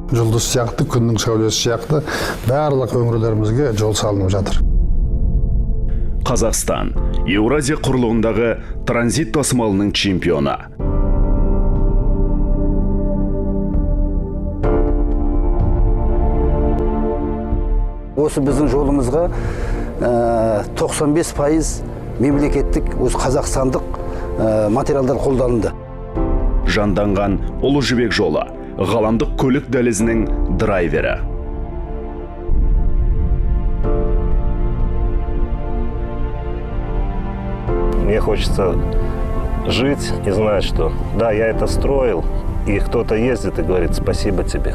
Жұлдыз сияқты, күннің сәулесі сияқты барлық өңірлерімізге жол салынып жатыр. Қазақстан Еуразия құрлығындағы транзит тасымалының чемпионы. Осы біздің жолымызға 95% мемлекеттік, осы қазақстандық материалдар қолданылды. Жанданған Ұлы Жібек жолы ғаламдық көлік дәлізінің драйвері. Мне хочется жить и знать, что да, я это строил, и кто-то ездит и говорит спасибо тебе.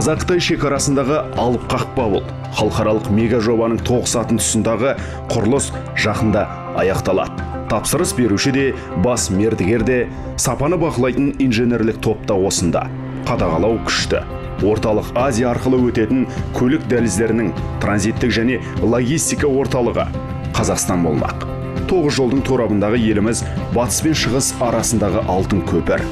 Қазақ-Қытай шекарасындағы алып қақпа бұл. Халықаралық мега жобаның тоғысатын тұсындағы құрылыс жақында аяқталады. Тапсырыс беруші де, бас мердігер де, сапаны бақылайтын инженерлік топ та осында. Қадағалау күшті. Орталық Азия арқылы өтетін көлік дәліздерінің транзиттік және логистика орталығы Қазақстан болмақ. 9 жолдың торабындағы еліміз батыс пен шығыс арасындағы алтын көпір.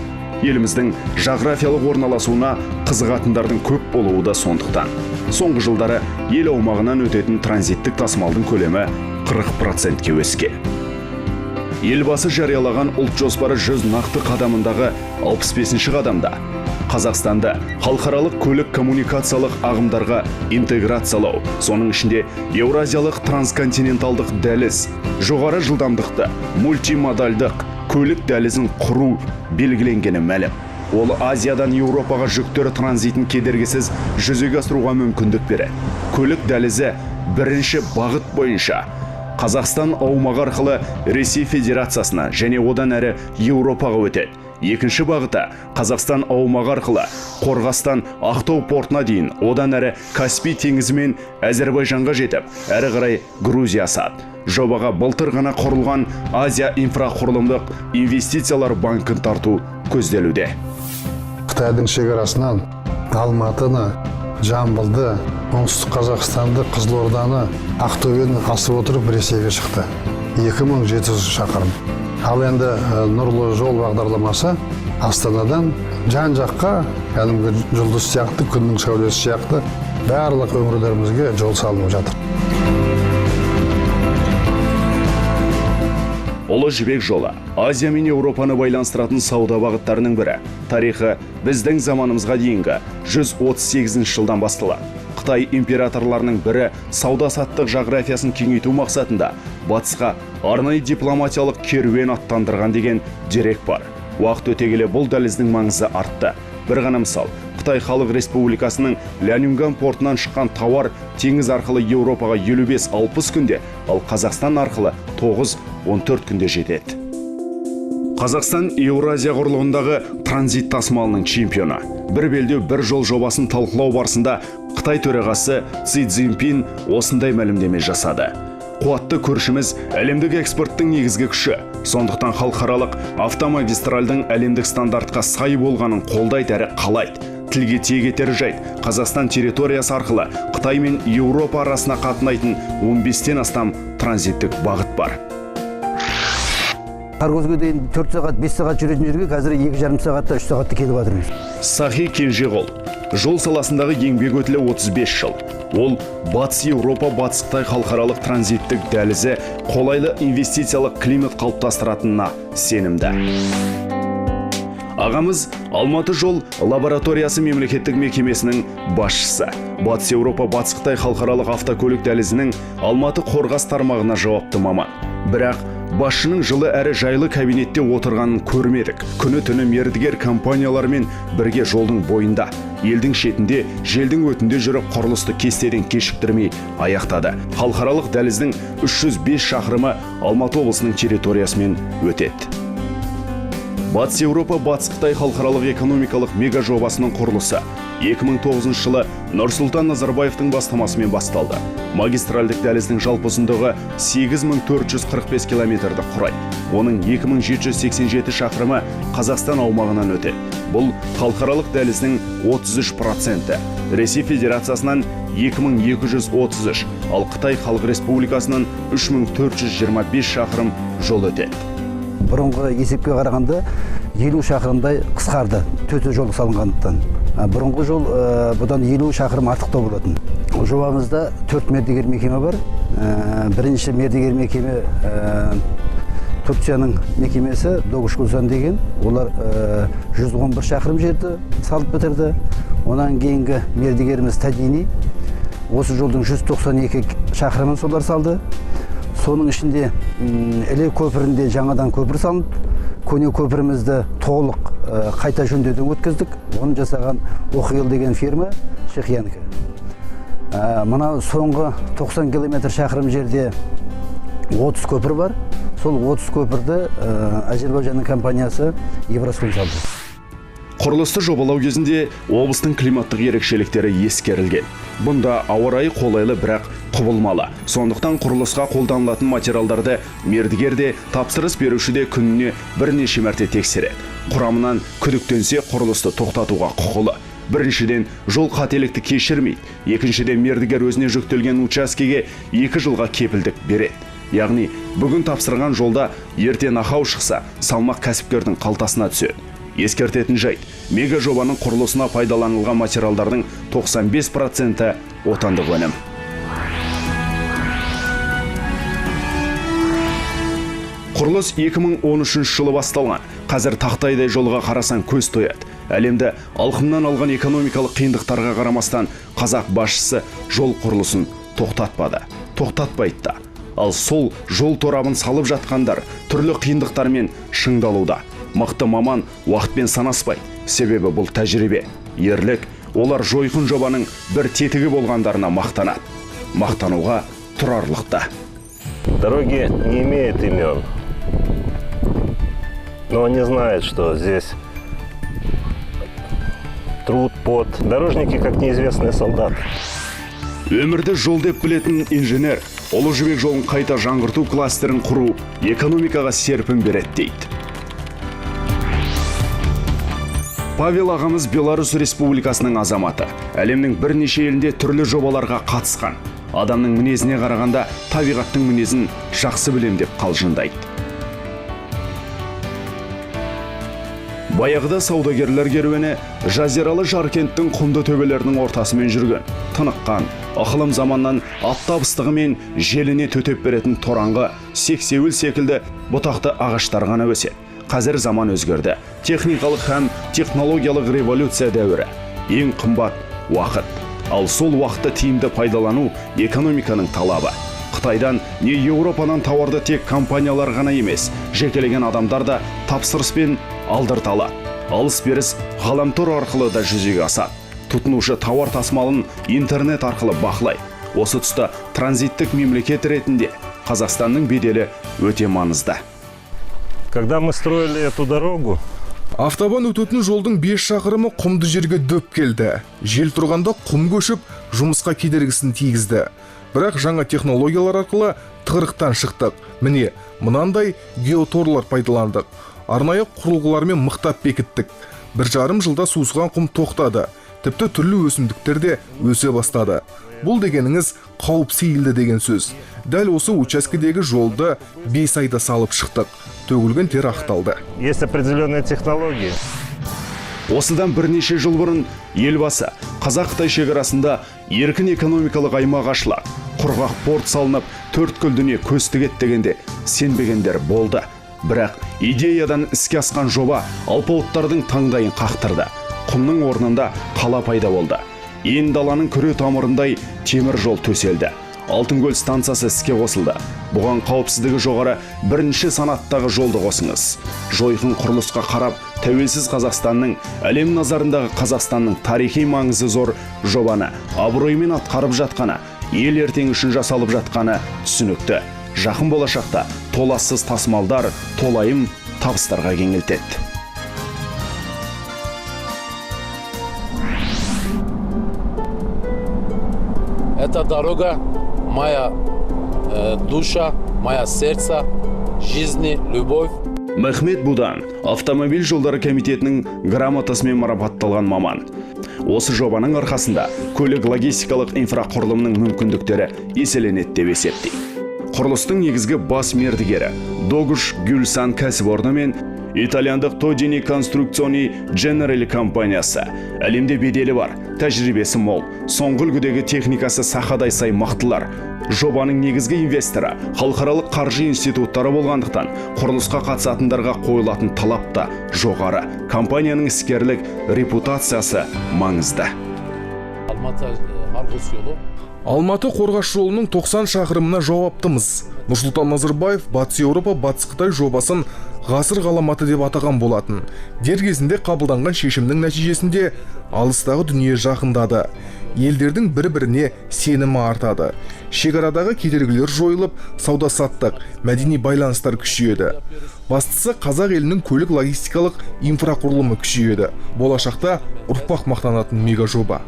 Еліміздің жағрафиялық орналасуына қызығатындардың көп болуы да сондықтан. Соңғы жылдары ел аумағынан өтетін транзиттік тасымалдың көлемі 40%-ке өскен. Елбасы жариялаған ұлт жоспары 100 нақты қадамындағы 65-ші қадамда Қазақстанды халықаралық көлік коммуникациялық ағымдарға интеграциялау, соның ішінде еуразиялық трансконтиненталдық дәліз, жоғары жылдамдықты мультимодальдық көлік дәлізін құру белгіленгені мәлім. Ол Азиядан Еуропаға жүктер транзитін кедергісіз жүзеге асыруға мүмкіндік береді. Көлік дәлізі бірінші бағыт бойынша Қазақстан аумағы арқылы Ресей Федерациясына және одан әрі Еуропаға өтеді. Екінші бағыты Қазақстан аумағы арқылы Қорғастан Ақтау портына дейін, одан әрі Каспий теңізі мен Әзербайжанға жетіп, әрі қарай Грузия асады. Жобаға былтыр ғана құрылған Азия инфрақұрылымдық инвестициялар банкін тарту көзделуде. Қытайдың шекарасынан Алматыны, Жамбылды, Оңтүстік Қазақстанды, Қызылорданы, Ақтөбені асып отырып Ресейге шықты. 2700 шақырым. Ал енді Нұрлы жол бағдарламасы Астанадан жан-жаққа, кәдімгі жұлдыз сияқты, күннің сәулесі сияқты барлық өңірлерімізге жол салынып жатыр. Ұлы Жібек жолы Азия мен Еуропаны байланыстыратын сауда бағыттарының бірі. Тарихы біздің заманымызға дейінгі 138 жылдан басталады. Қытай императорларының бірі сауда-саттық жағрафиясын кеңейту мақсатында батысқа арнайы дипломатиялық керуен аттандырған деген дерек бар. Уақыт өте келе бұл дәліздің маңызы артты. Бір ғана мысал, Қытай Халық Республикасының Лянюнган портынан шыққан тауар теңіз арқылы Еуропаға 55-60 күнде, ал Қазақстан арқылы 9-14 күнде жетеді. Қазақстан Еуразия құрлығындағы транзит тасымалының чемпионы. Бір белдеу бір жол жобасын талқылау барысында Қытай төрағасы Си Цзиньпин осындай мәлімдеме жасады. Қуатты көршіміз әлемдік экспорттың негізгі күші. Сондықтан халықаралық автомагистральдың әлемдік стандартқа сай болғанын қолдайды әрі қалайды. Тілге тиек етер жайт, Қазақстан территориясы арқылы Қытай мен Еуропа арасына қатынайтын 15-тен астам транзиттік бағыт бар. Қаркөзге дейін 4 сағат, 5 сағат жүретін жерге қазір 2,5 сағатта, 3 сағатта келіп жатырмыз. Сахи Кенжеғұл жол саласындағы еңбек өтілі 35 жыл. Ол Батыс Еуропа, Батыс Қытай халықаралық транзиттік дәлізі қолайлы инвестициялық климат қалыптастыратынына сенімді. Ағамыз Алматы жол лабораториясы мемлекеттік мекемесінің басшысы. Батыс Еуропа, Батыс Қытай халықаралық автокөлік дәлізінің Алматы Қорғас тармағына жауапты маман. Бірақ басшының жылы әрі жайлы кабинетте отырғанын көрмедік. Күні түні мердігер компаниялармен бірге жолдың бойында, елдің шетінде, желдің өтінде жүріп құрылысты кестеден кешіктірмей аяқтады. Халықаралық дәліздің 305 шақырымы Алматы облысының территориясымен өтеді. Батыс Еуропа, Батыс Қытай халықаралық экономикалық мега жобасының құрылысы 2009 жылы Нұрсұлтан Назарбаевтың бастамасымен басталды. Магистральдік дәліздің жалпы ұзындығы 8445 километрді құрайды. Оның 2787 шақырымы Қазақстан аумағынан өтеді. Бұл халықаралық дәліздің 33%. Ресей Федерациясынан 2233, ал Қытай Халық Республикасынан 3425 шақырым жол өтеді. Бұрынғы есепке қарағанда 50 шақырымдай қысқарды төте жол салынғандықтан. Бұрынғы жол бұдан 50 шақырым артықтау болатын. Жобамызда 4 мердігер мекеме бар. Бірінші мердігер мекеме Турцияның мекемесі Догушкулсан деген. Олар 111 шақырым жерді салып бітірді. Онан кейінгі мердігеріміз Тадини. Осы жолдың 192 шақырымын солар салды. Соның ішінде Іле көпірінде жаңадан көпір салынып, көне көпірімізді толық қайта жөндеуден өткіздік. Оны жасаған Оқил деген фирма Чехиянікі. Мына соңғы 90 километр шақырым жерде 30 көпір бар. Сол 30 көпірді Әзербайжанның компаниясы Евроскон салды. Құрылысты жобалау кезінде облыстың климаттық ерекшеліктері ескерілген. Бұнда ауа райы қолайлы, бірақ құбылмалы. Сондықтан құрылысқа қолданылатын материалдарды мердігер де, тапсырыс беруші де күніне бірнеше мәрте тексереді. Құрамынан күдіктенсе құрылысты тоқтатуға құқылы. Біріншіден, жол қателікті кешірмейді. Екіншіден, мердігер өзіне жүктелген учаскеге 2 жылға кепілдік береді. Яғни, бүгін тапсырған жолда ертең ақау шықса, салмақ кәсіпкердің қалтасына түседі. Ескертетін жайт, мега жобаның құрылысына пайдаланылған материалдардың 95% отандық өнім. Құрылыс 2013 жылы басталған. Қазір тақтайдай жолға қарасаң көз тояды. Әлемді алқымнан алған экономикалық қиындықтарға қарамастан қазақ басшысы жол құрылысын тоқтатпады. Тоқтатпайды да. Ал сол жол торабын салып жатқандар түрлі қиындықтармен шыңдалуда. Мықты маман уақытпен санаспайды. Себебі бұл тәжірибе, ерлік, олар жойқын жобаның бір тетігі болғандарына мақтанады. Мақтануға тұрарлықта. Дороги не имеют имен, но они знают, что здесь труд, пот. Дорожники, как неизвестные солдаты. Өмірді жол деп білетін инженер, Ұлы Жібек жолын қайта жаңғырту кластерін құру экономикаға серпін береді дейді. Павел ағамыз Беларусь Республикасының азаматы. Әлемнің бірнеше елінде түрлі жобаларға қатысқан. Адамның мінезіне қарағанда табиғаттың мінезін жақсы білем деп қалжыңдайды. Баяғыда саудагерлер керуені жазиралы Жаркенттің құмды төбелерінің ортасымен жүрген. Тыныққан, ықылым заманнан аптап ыстығы мен желіне төтеп беретін тораңғы, сексеуіл секілді бұтақты ағаштар ғана өседі. Қазір заман өзгерді. Техникалық һәм технологиялық революция дәуірі. Ең қымбат уақыт. Ал сол уақытты тиімді пайдалану экономиканың талабы. Қытайдан не Еуропадан тауарды тек компаниялар ғана емес, жекелеген адамдар да тапсырыспен алдырта алады. Алыс-беріс ғаламтор арқылы да жүзеге асады. Тұтынушы тауар тасымалын интернет арқылы бақылайды. Осы тұста транзиттік мемлекет ретінде Қазақстанның беделі өте маңызды. Когда мы строили эту дорогу, автобан өтетін жолдың 5 шақырымы құмды жерге дөп келді. Жел тұрғанда құм көшіп, жұмысқа кедергісін тигізді. Бірақ жаңа технологиялар арқылы тығырықтан шықтық. Міне, мынандай геоторлар пайдаландық. Арнайы құрылғылармен мықтап бекіттік. 1,5 жылда сусыған құм тоқтады. Тіпті түрлі өсімдіктер де өсе бастады. Бұл дегеніңіз қауіп сейілді деген сөз. Дәл осы учаскедегі жолды 5 айда салып шықтық. Төгілген тер ақталды. Есть определенные технологии. Осыдан бірнеше жыл бұрын елбасы Қазақ-Қытай шекарасында еркін экономикалық аймақ ашылады. Құрғақ порт салынып, төрткүл дүние көз тігеді дегенде сенбегендер болды. Бірақ идеядан іске асқан жоба алпауыттардың таңдайын қақтырды. Құмның орнында қала пайда болды. Ен даланың күре тамырындай темір жол төселді. Алтынкөл станциясы іске қосылды. Бұған қауіпсіздігі жоғары бірінші санаттағы жолды қосыңыз. Жойқын құрылысқа қарап, тәуелсіз Қазақстанның, әлем назарындағы Қазақстанның тарихи маңызы зор жобаны абыроймен атқарып жатқаны, ел ертеңі үшін жасалып жатқаны түсінікті. Жақын болашақта толассыз тасымалдар толайым табыстарға кеңелтеді. Эта дорога моя душа, моя сердце, жизни, любовь. Мехмет Будан, автомобиль жолдары комитетінің грамотасымен марапатталған маман. Осы жобаның арқасында көлік логистикалық инфрақұрылымның мүмкіндіктері еселенеді деп есептейді. Құрылыстың негізгі бас мердігері Догуш Гүлсан кәсіпорны мен итальяндық Тодини Конструкциони Generali компаниясы. Әлемде беделі бар, тәжірибесі мол, соңғы үлгідегі техникасы сақадай сай мықтылар. Жобаның негізгі инвесторы халықаралық қаржы институттары болғандықтан құрылысқа қатысатындарға қойылатын талап та жоғары. Компанияның іскерлік репутациясы маңызды. Алматы Хоргос жолы. Алматы Қорғас жолының 90 шақырымына жауаптымыз. Нұрсұлтан Назарбаев Батыс Еуропа, Батыс Қытай жобасын ғасыр ғаламаты деп атаған болатын. Дер кезінде қабылданған шешімнің нәтижесінде алыстағы дүние жақындады. Елдердің бір-біріне сенімі артады. Шекарадағы кедергілер жойылып, сауда-саттық, мәдени байланыстар күшейеді. Бастысы, қазақ елінің көлік логистикалық инфрақұрылымы күшейеді. Болашақта ұрпақ мақтанатын мега жоба.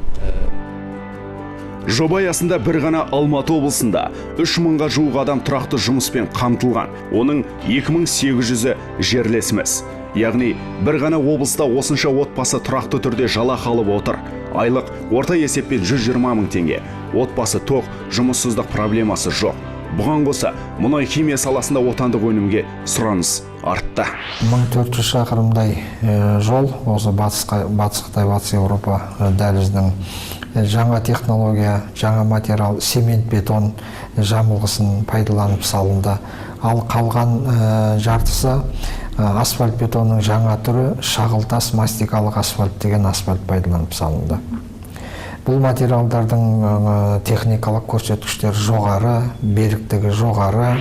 Жоба аясында бір ғана Алматы облысында 3000-ға жуық адам тұрақты жұмыспен қамтылған. Оның 2800-і жерлесіміз. Яғни бір ғана облыста осынша отбасы тұрақты түрде жалақы алып отыр. Айлық орта есеппен 120 мың теңге. Отбасы тоқ, жұмыссыздық проблемасы жоқ. Бұған қоса, мұнай химия саласында отандық өнімге сұраныс артты. 1400 шақырымдай жол осы Батыс Қытай, Батыс Еуропа дәлізінің жаңа технология, жаңа материал, цемент, бетон жамылғысын пайдаланып салынды. Ал қалған жартысы асфальт бетонның жаңа түрі шағылтас мастикалық асфальт деген асфальт пайдаланып салынды. Бұл материалдардың техникалық көрсеткіштері жоғары, беріктігі жоғары.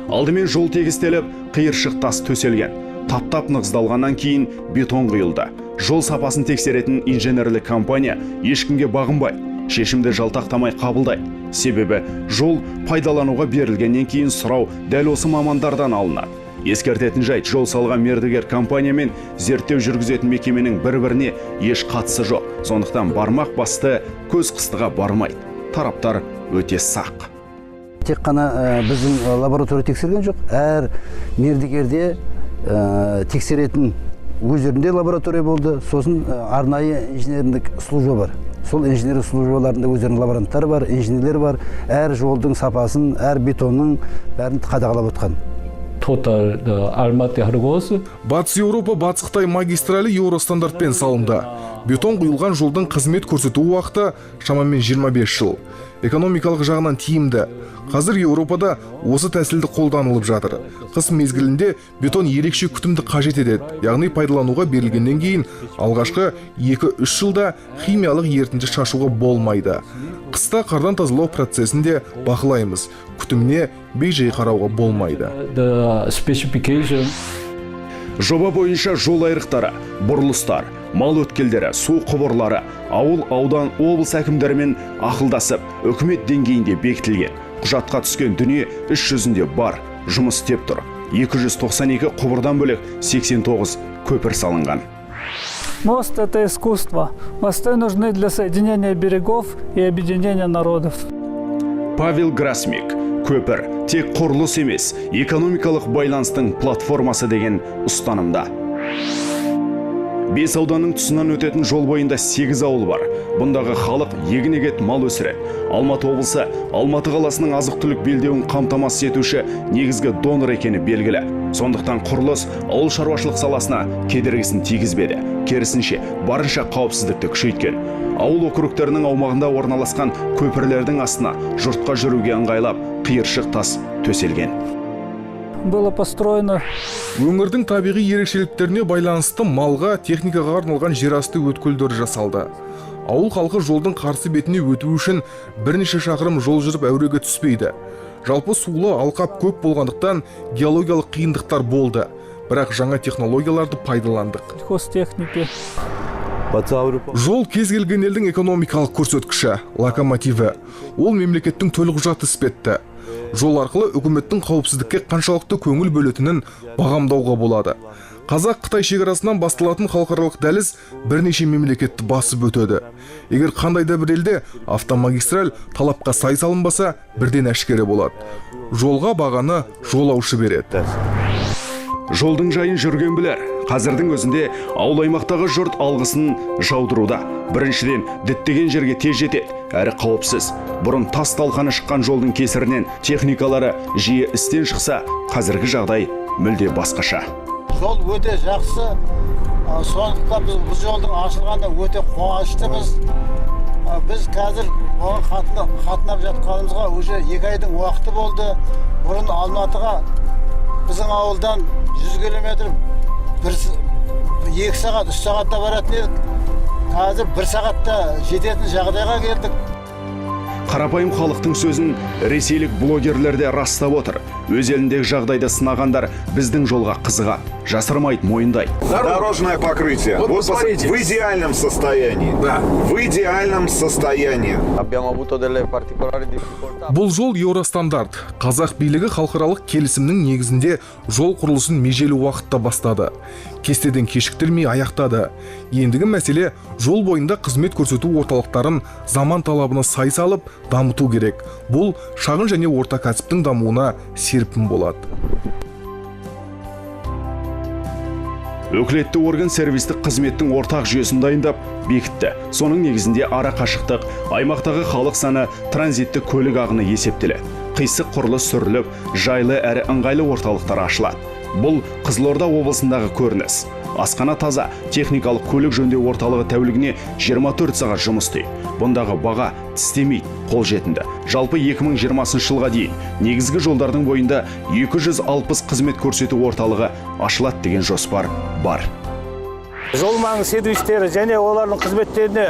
Алдымен жол тегістеліп, қиыршық тас төселген. Таптап нығыздалғаннан кейін бетон құйылды. Жол сапасын тексеретін инженерлік компания ешкімге бағынбайды, шешімді жалтақтамай қабылдайды. Себебі жол пайдалануға берілгеннен кейін сұрау дәл осы мамандардан алынады. Ескертетін жайт, жол салған мердігер компания мен зерттеу жүргізетін мекеменің бір-біріне еш қатысы жоқ. Сондықтан бармақ басты, көз қыстыға бармайды. Тараптар өте сақ. Тек қана біздің лаборатория тексерген жоқ, әр мердігерде тексеретін өздерінде лаборатория болды, сосын арнайы инженерлік служба бар. Сол инженерлік службаларында өздерінің лаборанттары бар, инженерлер бар, әр жолдың сапасын, әр бетонның бәрін қадағалап отқан. Батыс Еуропа, Батыс Қытай магистралі еуро стандартпен салынды. Бетон құйылған жолдың қызмет көрсету уақыты шамамен 25 жыл. Экономикалық жағынан тиімді. Қазір Еуропада осы тәсілді қолданылып жатыр. Қыс мезгілінде бетон ерекше күтімді қажет етеді. Яғни пайдалануға берілгеннен кейін алғашқы 2-3 жылда химиялық ерітінді шашуға болмайды. Қыста қардан тазалау процесін де бақылаймыз. Күтіміне бейжай қарауға болмайды. Жоба бойынша жол айрықтары, бұрылыстар, мал өткелдері, су құбырлары, ауыл, аудан, облыс әкімдерімен ақылдасып, үкімет деңгейінде бекітілген. Құжатқа түскен дүние іс жүзінде бар, жұмыс істеп тұр. 292 құбырдан бөлек 89 көпір салынған. Мост – это искусство. Мосты нужны для соединения берегов и объединения народов. Павел Грасмик, көпір тек құрылыс емес, экономикалық байланыстың платформасы деген ұстанымда. Бес ауданның тұсынан өтетін жол бойында 8 ауыл бар. Бұндағы халық егін егеді, мал өсіреді. Алматы облысы Алматы қаласының азық-түлік белдеуін қамтамасыз етуші негізгі донор екені белгілі. Сондықтан құрылыс ауыл шаруашылық саласына кедергісін тигізбеді. Керісінше, барынша қауіпсіздікті күшейткен. Ауыл округтерінің аумағында орналасқан көпірлердің астына жұртқа жүруге ыңғайлап қиыршық тас төселген. Было построено. Өңірдің табиғи ерекшеліктеріне байланысты малға, техникаға арналған жерасты өткелдері жасалды. Ауыл халқы жолдың қарсы бетіне өту үшін бірнеше шақырым жол жүріп әуреге түспейді. Жалпы сулы алқап көп болғандықтан геологиялық қиындықтар болды. Бірақ жаңа технологияларды пайдаландық. Сельхозтехники. Жол кез келген елдің экономикалық көрсеткіші, локомотиві. Ол мемлекеттің төлқұжаты іспетті. Жол арқылы үкіметтің қауіпсіздікке қаншалықты көңіл бөлетінін бағамдауға болады. Қазақ-Қытай шекарасынан басталатын халықаралық дәліз бірнеше мемлекетті басып өтеді. Егер қандай да бір елде автомагистраль талапқа сай салынбаса, бірден әшкере болады. Жолға бағаны жолаушы береді. Жолдың жайын жүрген білер. Қазірдің өзінде ауыл аймақтағы жұрт алғысын жаудыруда. Біріншіден, діттеген жерге тез жетеді, әрі қауіпсіз. Бұрын тас талқаны шыққан жолдың кесірінен техникалары жиі істен шықса, қазіргі жағдай мүлде басқаша. Жол өте жақсы, сондықтан біз бұл жолдың ашылғанына өте қуаныштымыз. Біз қазір оған қатынап жатқанымызға уже 2 айдың уақыты болды. Бұрын Алматыға біздің ауылдан 100 километр 2 сағат, 3 сағатта баратын едік. Қазір 1 сағатта жететін жағдайға келдік. Қарапайым халықтың сөзін ресейлік блогерлер де растап отыр. Өз еліндегі жағдайды сынағандар біздің жолға қызығады, жасырмайды, мойындайды. Дорожное покрытие. Вот посмотрите. В идеальном состоянии. Да. В идеальном состоянии. Бұл жол еуростандарт. Қазақ билігі халықаралық келісімнің негізінде жол құрылысын межелі уақытта бастады. Кестеден кешіктірмей аяқтады. Ендігі мәселе жол бойында қызмет көрсету орталықтарын заман талабына сай салып дамыту керек. Бұл шағын және орта кәсіптің дамуына серпін болады. Өкілетті орган сервистік қызметтің ортақ жүйесін дайындап бекітті. Соның негізінде ара қашықтық, аймақтағы халық саны, транзитті көлік ағыны есептеледі. Қисық құрылыс сүріліп, жайлы әрі ыңғайлы орталықтар ашылады. Бұл Қызылорда облысындағы көрініс. Асхана таза, техникалық көлік жөндеу орталығы тәулігіне 24 сағат жұмыс істейді. Бұндағы баға тістемейді, қолжетімді. Жалпы 2020 жылға дейін негізгі жолдардың бойында 260 қызмет көрсету орталығы ашылады деген жоспар бар. Жол маңы сервистері және олардың қызметтеріне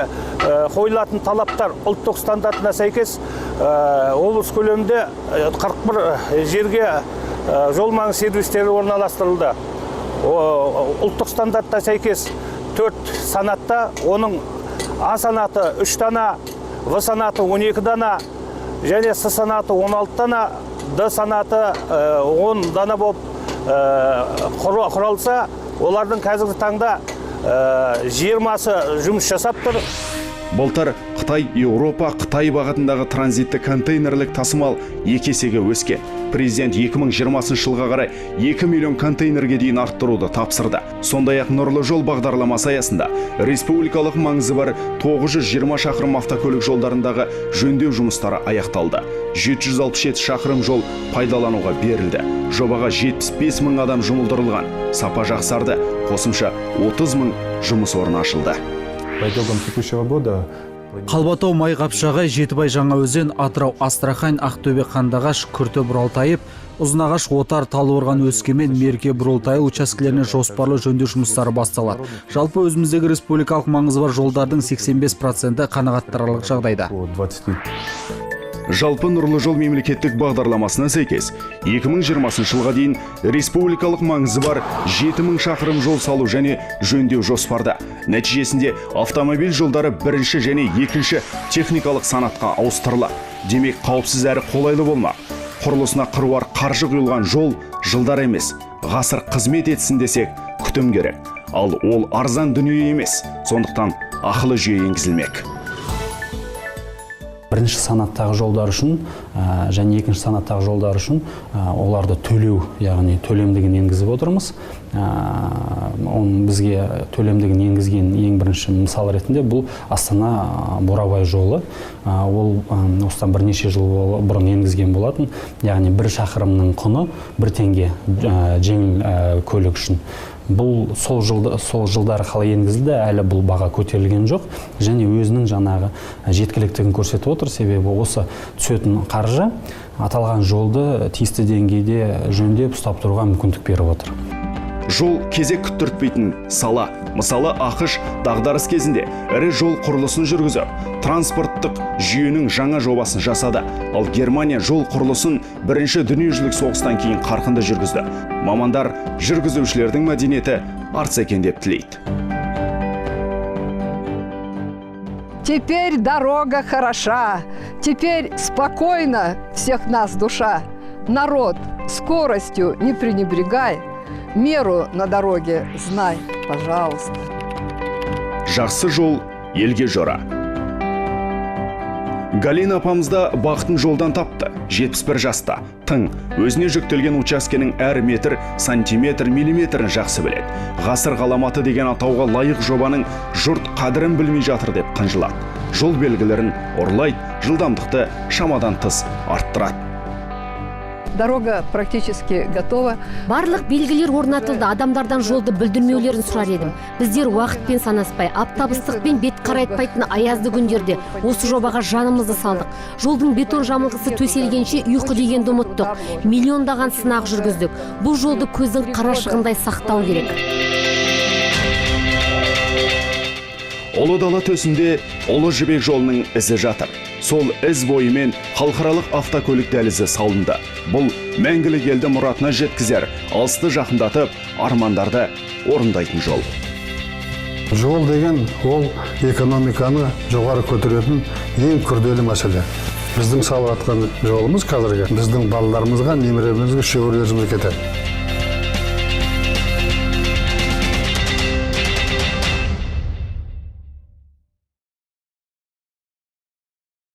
қойылатын талаптар ұлттық стандартына сәйкес облыс көлемінде 41 жерге жол маңы сервистері орналастырылды. Ұлттық стандартқа сәйкес 4 санатта, оның А санаты 3 дана, В санаты 12 дана, және С санаты 16 дана, Д санаты 10 дана болып құралса, олардың қазіргі таңда 20-сы жұмыс жасап тұр. Былтыр Қытай, Еуропа, Қытай бағытындағы транзитті контейнерлік тасымал 2 есеге өскен. Президент 2020 жылға қарай 2 миллион контейнерге дейін арттыруды тапсырды. Сондай-ақ Нұрлы жол бағдарламасы аясында республикалық маңызы бар 920 шақырым автокөлік жолдарындағы жөндеу жұмыстары аяқталды. 767 шақырым жол пайдалануға берілді. Жобаға 75 мың адам жұмылдырылған. Сапа жақсарды, қосымша 30 мың жұмыс орны ашылды. По итогам текущего года Қалбатау, Майқапшағай, Жетібай, Жаңаөзен, Атырау, Астрахань, Ақтөбе, Қандыағаш, Күрті, Бұралтайып, Ұзынағаш, Отар, Талдықорған, Өскемен, Мерке, Бұрылтайыл учаскелеріне жоспарлы жөндеу жұмыстары басталады. Жалпы өзіміздегі республикалық маңызы бар жолдардың 85% қанағаттанарлық жағдайда. Жалпы Нұрлы жол мемлекеттік бағдарламасына сәйкес 2020 жылға дейін республикалық маңызы бар 7000 шақырым жол салу және жөндеу жоспарда. Нәтижесінде автомобиль жолдары бірінші және екінші техникалық санатқа ауыстырылады. Демек, қауіпсіз әрі қолайлы болмақ. Құрылысына қыруар қаржы құйылған жол жылдар емес, ғасыр қызмет етсін десек, күтім керек. Ал ол арзан дүние емес, сондықтан ақылы жүйе енгізілмек. Бірінші санаттағы жолдар үшін және екінші санаттағы жолдар үшін оларды төлеу, яғни төлемдігін енгізіп отырмыз. Оның бізге төлемдігін енгізген ең бірінші мысал ретінде бұл Астана Бурабай жолы. Ол осыдан бірнеше жыл бұрын енгізген болатын, яғни бір шақырымның құны 1 теңге жеңіл көлік үшін. Бұл сол жылдары қалай енгізілді, әлі бұл баға көтерілген жоқ және өзінің жаңағы жеткіліктігін көрсетіп отыр. Себебі осы түсетін қаржы аталған жолды тиісті деңгейде жөндеп ұстап тұруға мүмкіндік беріп отыр. Жол кезек күттіртпейтін сала. Мысалы, АҚШ дағдарыс кезінде ірі жол құрылысын жүргізіп, транспорттық жүйенің жаңа жобасын жасады. Ал Германия жол құрылысын бірінші дүниежүзілік соғыстан кейін қарқынды жүргізді. Мамандар жүргізушілердің мәдениеті артса екен деп тілейді. Теперь дорога хороша, теперь спокойно всех нас душа. Народ, скоростью не пренебрегай. Меру на дороге знай, пожалуйста. Жақсы жол елге жора. Галина апамыз да бақытын жолдан тапты. 71 жаста. Тың, өзіне жүктелген учаскенің әр метр, сантиметр, миллиметрін жақсы біледі. Ғасыр ғаламаты деген атауға лайық жобаның жұрт қадірін білмей жатыр деп қынжылады. Жол белгілерін ұрлайды, жылдамдықты шамадан тыс арттырады. Дорога практически готова. Барлық белгілер орнатылды. Адамдардан жолды бүлдірмеулерін сұрар едім. Біздер уақытпен санаспай, аптап ыстықпен бет қарайтпайтын аязды күндерде осы жобаға жанымызды салдық. Жолдың бетон жамылғысы төселгенше ұйқы дегенді ұмыттық. Миллиондаған сынақ жүргіздік. Бұл жолды көздің қарашығындай сақтау керек. Ұлы дала төсінде Ұлы Жібек жолының ізі жатыр. Сол із бойымен халықаралық автокөлік дәлізі салынды. Бұл мәңгілік елді мұратына жеткізер, алысты жақындатып, армандарды орындайтын жол. Жол деген ол экономиканы жоғары көтеретін ең күрделі мәселе. Біздің салып жатқан жолымыз қазіргі біздің балаларымызға, немерелерімізге, шөберелерімізге кетеді.